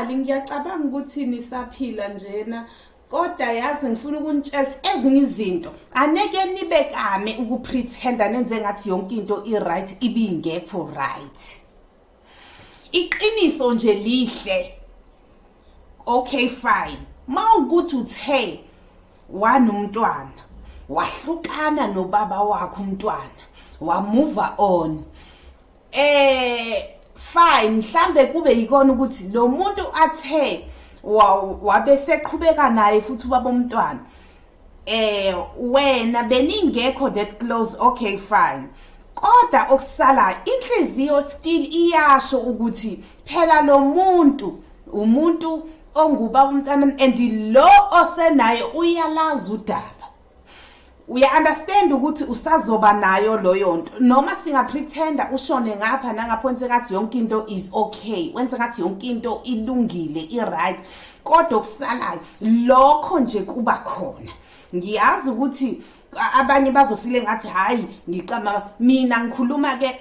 Bahlali, ngiyacabanga ukuthi nisaphila njena, kodwa yazi ngifuna ukunitshela ezinye izinto aneke nibe kame ukupretenda nenze ngathi yonke into i-right ibingekho right. Iqiniso nje lihle. Okay, fine, mawukuthi uthe wanomntwana, wahlukana nobaba wakhe umntwana, wamove on, fine, mhlambe kube yikona ukuthi lo muntu athe wabe seqhubeka naye futhi ubaba umntwana, wena beningekho that close, okay, fine. Kodwa okusala inhliziyo still iyasho ukuthi phela lo muntu umuntu ongubaba umntwana, and lo osenaye uyalazi udaba, uya understand ukuthi usazoba nayo loyo nto. Noma singapretenda ushone ngapha nangapha, wenze ngathi yonke into is okay, wenze ngathi yonke into ilungile, i-right, kodwa okusalayo lokho nje kuba khona. Ngiyazi ukuthi abanye bazofile ngathi hayi, ngiqama mina, ngikhuluma ke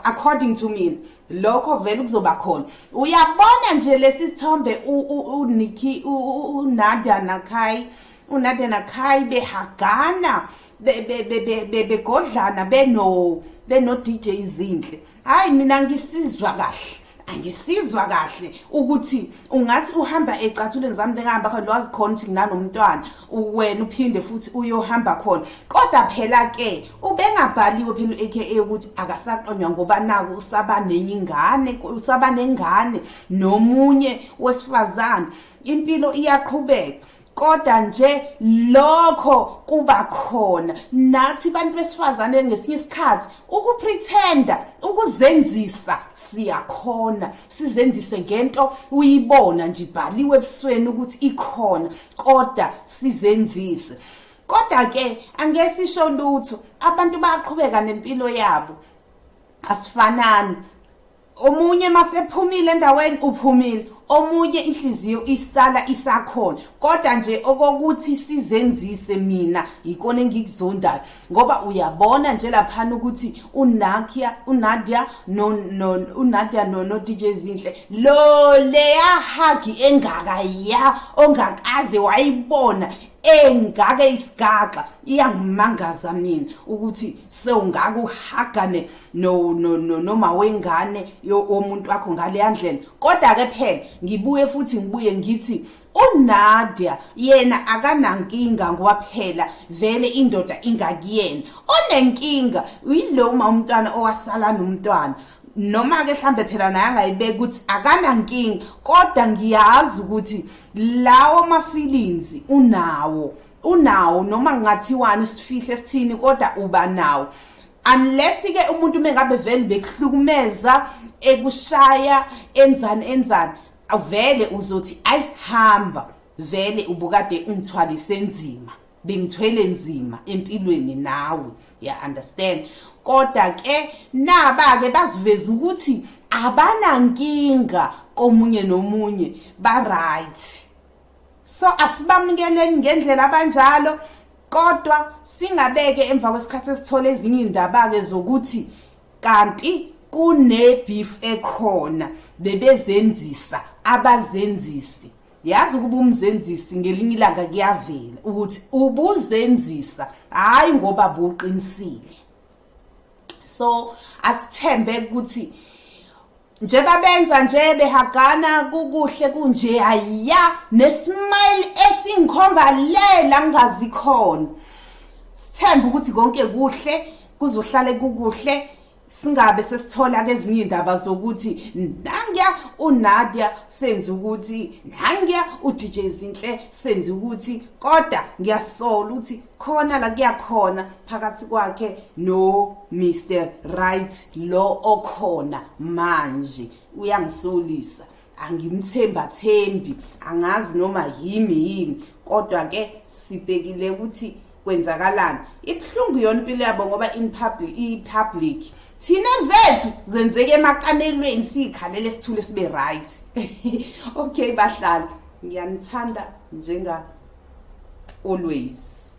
according to mina, lokho vele kuzoba khona. Uyabona nje lesi sithombe uNikki, uNadia Nakai, uNadia Nakai behagana, begodlana beno DJ Zinhle. Hayi, mina ngisizwa kahle, angisizwa kahle ukuthi ungathi uhamba ecathulweni zami, ngihamba khona, lwazi khona ukuthi nginanomntwana, wena uphinde futhi uyohamba khona. Kodwa phela ke ubengabhaliwe phela u-AKA ukuthi akasaqonywa, ngoba naku usaba nenye ingane, usaba nengane nomunye wesifazane. Impilo iyaqhubeka, kodwa nje lokho kuba khona. Nathi bantu besifazane ngesinye isikhathi ukupretenda, ukuzenzisa siyakhona, sizenzise ngento uyibona nje ibhaliwe ebusweni ukuthi ikhona, kodwa sizenzise. Kodwa ke angeke sisho lutho, abantu bayaqhubeka nempilo yabo, asifanani. Omunye masephumile endaweni uphumile, omunye inhliziyo isala isakhona. Kodwa nje okokuthi sizenzise, mina ikona engikuzondayo, ngoba uyabona nje laphana ukuthi uNakia, uNadia no uNadia no DJ Zinhle, lo leya hug engaka ya ongakaze wayibona engake isigaxa, iyangimangaza mina ukuthi sewungaka uhagane no noma wengane yomuntu wakho ngale ndlela. Kodwa ke phela ngibuye futhi ngibuye ngithi uNadia yena akanankinga, ngoba phela vele indoda ingakuyena. Onenkinga uyilo uma umntwana owasala nomntwana, noma ke mhlambe phela naye angayibeka ukuthi akanankinga, kodwa ngiyazi ukuthi lawo ma feelings unawo, unawo, noma kungathiwani, sifihle sithini, kodwa uba nawo, unless ke umuntu mengabe vele bekuhlukumeza, ekushaya, enzani enzani, vele uzothi ayihamba, vele ubukade ungithwalise nzima, bengithwele nzima empilweni nawe, ya understand. Kodwa ke naba ke baziveza ukuthi abanankinga komunye nomunye, ba right, so asibamukeleni ngendlela abanjalo. Kodwa singabeke emva kwesikhathi esithola ezinye indaba ke zokuthi kanti kune beef ekhona, bebezenzisa abazenzisi. Yazi ukuba umzenzisi ngelinye ilanga kuyavela ukuthi ubuzenzisa, hayi ngoba buqinisile. So asithembe ukuthi nje babenza nje behagana kukuhle kunje, ayiya nesmile esingikhomba le la ngingazi khona. Sithembe ukuthi konke kuhle, kuzohlale kukuhle, singabe sesithola ke ezinye indaba zokuthi nangiya uNadia senza ukuthi, nangiya uDJ Zinhle senza ukuthi. Kodwa ngiyasola ukuthi khona la kuyakhona phakathi kwakhe no Mr Right lo okhona manje, uyangisolisa, angimthemba thembi, angazi noma yimi yini. Kodwa ke sibhekile ukuthi kwenzakalani. Ibhlungu yona impilo yabo, ngoba in public, i public, thina zethu zenzeke emakamelweni, sikhalele, sithule, sibe right. Okay bahlali, ngiyanithanda njenga always.